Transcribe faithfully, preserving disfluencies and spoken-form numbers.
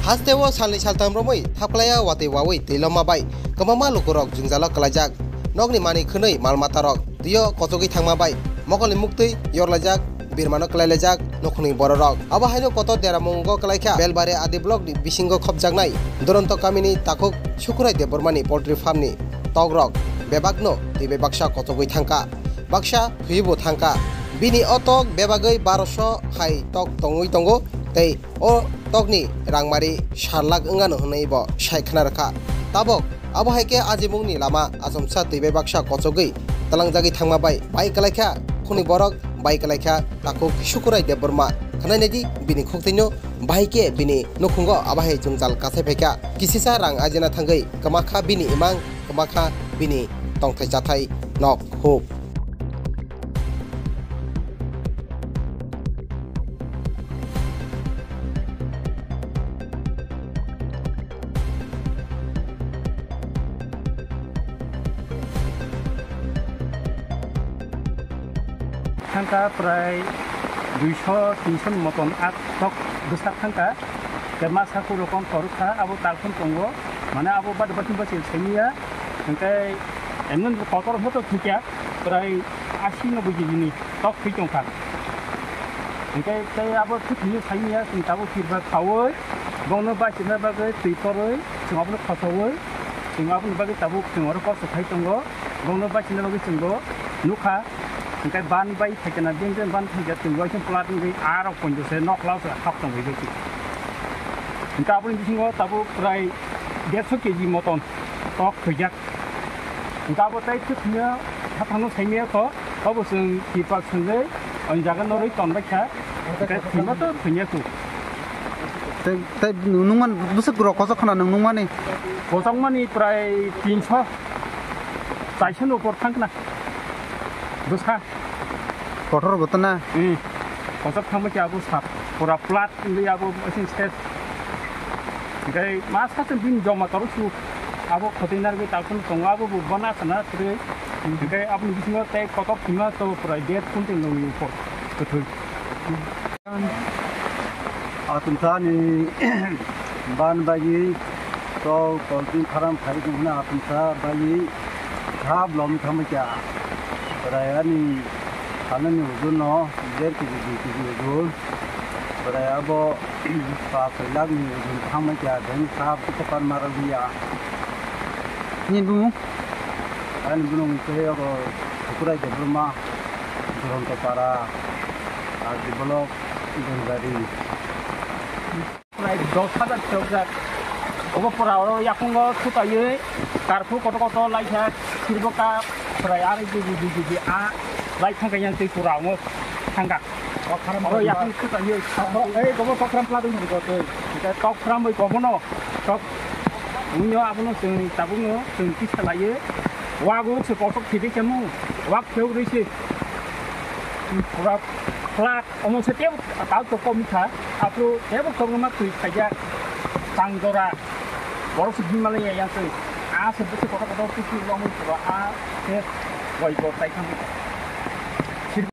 Hasteo salni saltham romwi thapklaiya watwi wawi twi lomma bai kwbangma lukurok jwngjalo kwlaijak. Nokni manwi khwnwi mal matarok twio kochogwi thangma bai mokolni muktwi yorlaijak, birmano kwlailaijak nukhungni bororok. Abo haino kotor deramungo kwlaikha Belbari Adi blockni bisingo khopjaknai Duronto kamini takhuk Sukurai Debbarmani poultry farmni tokrok bebakno twi bai baksa kochogwi thangkha, baksa thwibo thangkha. Bini o tok bebagwi baroso hai tok tongwi tongo tei o tokni rangmari sar lakh wngano hwnwi bo sai khna rwkha. Tabok abo hai khe ajimungni lama achomsa twi bai baksa kochogwi tlangjagwi thangma bai bai kwlaikha khuni borok bai kwlaikha takhuk Sukurai Debbarma. Khwnai naidi bini khukthwino bai khe bini nukhungo abo hai jwngjal kasai phaikha. Kisisa rang ajina thangwi kwmakha bini imang, kwmakha bini tongthai chathai nok huk. Thangkha prai duiso tinso ni moton a tok bwsak thangkha. Tei masa khe rokom koroksa abo talphun tongo, mane abo bade bade bachil saimanya, hingke emon kotor moto thukya, prai asi no bujibini tok thwi tongkha. Hingke tei abo thwi thwini saimanya, chwng tabuk kirba khaui, bongno bachina bagwi twi porwi, chwng abono khosoui, chwng aboni bagwi tabuk chwng oro kosto khai tongo, bongno bachina bagwi chwngbo nukha. Hingke ban bai phaikhe na, beng beng ban phaikhe twi uaising plat wngwi aro pondo se nok lao se hap tongwi bai twi. Hingke aboni bisingo tabuk prai derso keji moton tok thwijak. Hingke abo tei thwkno haphangno saimaya kho, obo chwng tipak swngwi o jaga norwi tonbaikha. Hingke thwima to thwinya kho. Tei, tei nung nungman bwswk rok kochok khna nung nungmani? Kochokmani prai tinso, chairso ni upor thang khna. Bwsa. Kotor gotona. Hmm. Kotor thangma khe abo sap. Pura plat wngwi abo asing ses. Hingke ma sa chwng bini joma toro su. Abo khotoi narwgwi talphun tongo, abo bo bana sana srwi. Hingke aboni bisingo tei kotor thwima to pura dead kuntin nungni upor. Kwthwi. Atumsa ni ban bagwi tok poultry farm khai tong hwnwi atumsa bagwi kha blom thangbai kha. Prai ani salani ujun no der kg dui kg ujun. Prai abo pas soi lakh ni ujun thangbai kha, then kha buko pan mara liya. Ni bumung? Ani bumung khe abo Sukurai Debbarma, Duronto Para, R D block, Dongari. Prai dos hajar chokjak. Obo pura oro yakungo sutaiwi karphu kotor kotor laikha, sirbo ka prai ari dui dui dui dui a lai thangkha yang twi pura omo thangkha. Oro yakung sutaiwi. Ei, gobo tokram pladung ni goto. Tok pram bai gobono. Tok. Unyo abono chwng tabukno chwng kisa laiwi. Wago se kotok thidi kemu. Wak pheu risi. Pura plat. Omo se tebo tao to komi kha, apro tebo komi ma twi khaja tang jora. Borok se bimale ya yang twi. A se bese kotor kotor twi twi lomwi pura a se boi bor tai khamwi.